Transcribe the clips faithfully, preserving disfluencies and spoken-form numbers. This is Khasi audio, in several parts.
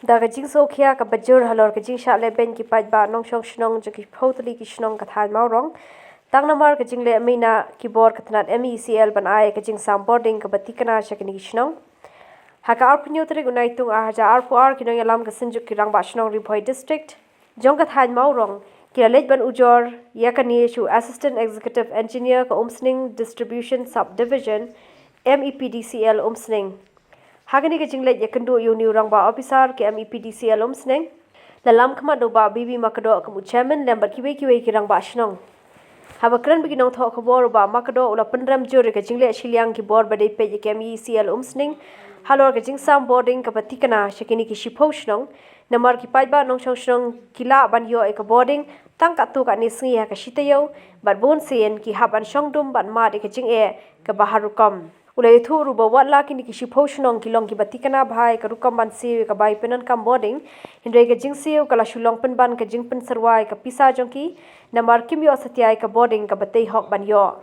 Da ka jingsngewkhia kaba jur halor ka jingshah lehbeiñ ki paidbah nongshong shnong jong ki phew tylli ki shnong ka thaiñ Mawrong, tang namar ka jingleh mih na ki bor ka tnat M E E C L ban ai ka jingsam bording kaba thikna sha kine ki shnong. Ha ka arphew hynñiew tarik u Naitung ar hajar arphew ar, ki nongïalam ka Synjuk ki Rangbah Shnong Ri Bhoi District jong ka thaiñ Mawrong ki la leit ban ujor ïa kane sha u Assistant Executive Engineer ka Umsning Distribution Sub Division, M E P D C L Umsning. Ha kane ka jingleit ïakynduh ïa une u Rangbah Officer ka M E P D C L Umsning, la lam khmat da u Bah B B Makdoh kum u Chairman lem bad kiwei kiwei ki rangbah shnong. Haba kren bad ki nongthoh khubor, u Bah Makdoh u la pynrem jur ïa ka jingleh shiliang ki bor ba dei peit ïa ka M E E C L Umsning halor ka jingsam bording kaba thikna sha kine ki shiphew shnong, namar ki paidbah nongshong shnong ki lah ban ïoh ïa ka bording tang katto katne sngi ha ka shi taïew, bad bunsien ki hap ban shong dum ban mad ïa ka jingeh kaba har rukom. U la ïathuh ruh ba wat la kine ki shiphew shnong ki long kiba thikna bha ïa ka rukom ban siew ïa ka bai pyndonkam bording, hynrei ka jingsiew ka la shu long pynban ka jingpynsyrwa ïa ka pisa jong ki, namar kim ïoh satia ïa ka bording kaba tei hok ban ïoh.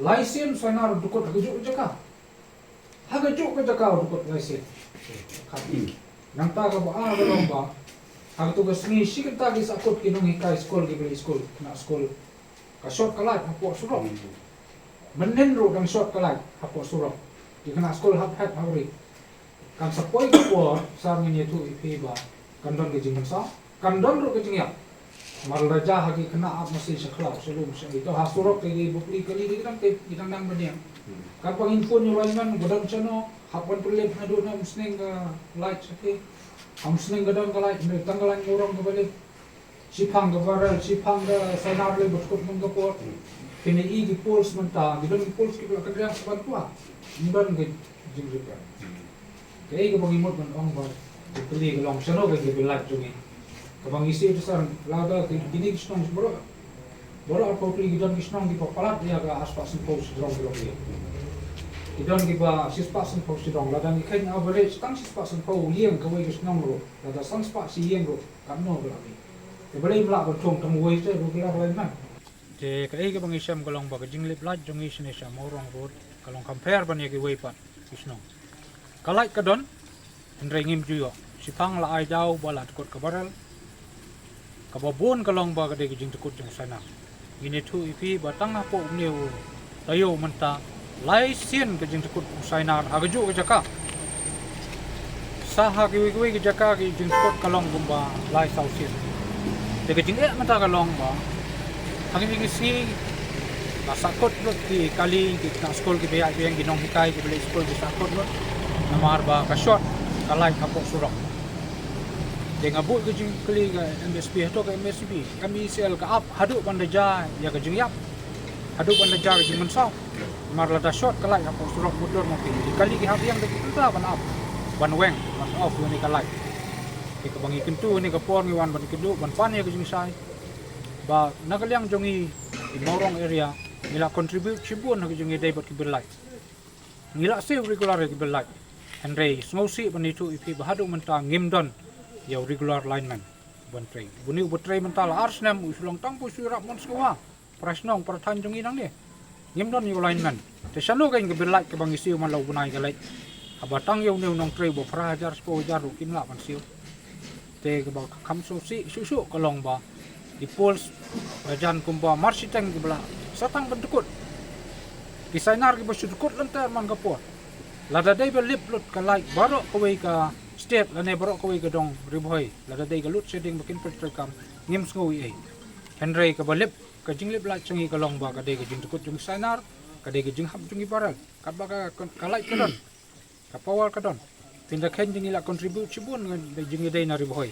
Lai sien Sainar dukut ha kajuh ka jaka. Ha kajuh ka jaka dukut lai sien. Nangta kaba ar ka long ba ha kato ka sngi shi kynta ki sahkut ki nonghikai skul, ki blei skul, khynnah skul. Ka short ka light hapoh surok. Mynnin ruh dang short ka light hapoh surok. Ki khynnah skul hap het hap ri. Kan sa poi ka por, sa ngin ïathuh ïa phi ba kan don ka jingmynsaw, kan don ruh ka jingïap. Mar la jia ha ki khynnah ap masi sha khlaw, sha lum, sha ito ha surok, ki bapli kali ki dang tip, ki dang nang bniang. Katba ngin phone ïa u lineman, ka don shano, hap ban pynlip haduh na Umsning ka light sha ki. Umsning ka don ka light, hynrei tang ka light Mawrong kaba lip. Shiphang ka barrel, shiphang ka Sainar lei ba dukut man ka por. Kine i ki poles mynta, ki don ki poles kiba la kynriang sa ban kwah. Ym don ka jingrepair. Kaei kaba ngi mut ban ong ba ka kylli ka long shano ka jingpynlait jong ngi. Kaba ngi siew te sa lada ki, kine ki shnong baroh, baroh arphew tylli ki don ki shnong kiba palat ïa ka arspah sanphew shadrong ki long ïa. Ki don kiba shispah sanphew shadrong, lada ngi kheiñ average tang shispah sanphew ïing kawei ka shnong ruh, lada sanspah shi ïing ruh. Katno ka la mih. Te balei ym lah ban thung tang uwei te regular lineman. Te kaei kaba ngi shem ka long ba ka jinglip light jong ngi shane sha Mawrong Road ka long compare ban ïa kiwei pat ki shnong. Ka light ka don, hynrei ngim ju ïoh. Shiphang la ai daw ba la dkut ka barrel. Kaba bun ka long ba ka dei ka jingdkut jong u Sainar. Ngin ïathuh ïa phi ba tang hapoh une u taïew mynta lai sien ka jingdkut u Sainar ha kajuh ka jaka. Sa ha kiwei kiwei ka jaka ka jingdkut ka long kumba lai saw sien. Te ka jingeh mynta ka long ba ha kine ki sngi la sahkut lut ki kali, ki khynnah skul kiba ïaid biang, ki nonghikai kiba leit skul ki sahkut lut namar ba ka short ka light hapoh surok. Te nga buh ka jingkylli ka M S P, hato ka M S P, M E C L ka ap haduh ban da jia ïa ka jingïap, haduh ban da jia ka jingmynsaw. Namar lada short ka light hapoh surok motor ma phi, ki kali ki hap ïeng da ki kynta ban ap, ban weng, ban off ïa kane ka light. Te kaba ngi kyntu ha kane ka por ngi wan ban kynduh ban pan ïa ka jingshai ba na ka liang jong ngi, i Mawrong area, ngi la contribute shibun ha ka jingïadei bad ki bill light. Ngi la siew regular ïa ki bill light. Hynrei sngewsih ban ïathuh ïa phi ba haduh mynta ngim don ïa u regular lineman ban trei. Une uba trei mynta la ar snem, u shu long tang ba u shu ïarap mon sngewbha para shnong para thaiñ jong ngi nangne. Ngim don ïa u lineman. Te shano kein ka bill light kaba ngi siew man la u bnai ka leit? Haba tang ïa une u nongtrei ba phra hajar shiphew hajar ruh kim lah ban siew. Te kaba kham sngewsih shuh shuh ka long ba ki poles la jan kumba mar shiteng kiba la sa tang ban dkut. Ki Sainar kiba shu dkut lynter man ka por. Lada dei ba lip lut ka light baroh kawei ka state lane baroh kawei ka dong Ri Bhoi, lada dei ka load shedding ba kin pyntrei kam, ngim sngew ei ei. Hynrei kaba lip, ka jinglip light jong ngi ka long ba ka dei ka jingdkut jong ki Sainar, ka dei ka jinghap jong ki barrel. Katba ka, ka light ka don, ka power ka don. Te ynda kheiñ te ngi la contribute shibun ha ka jingïadei na Ri Bhoi.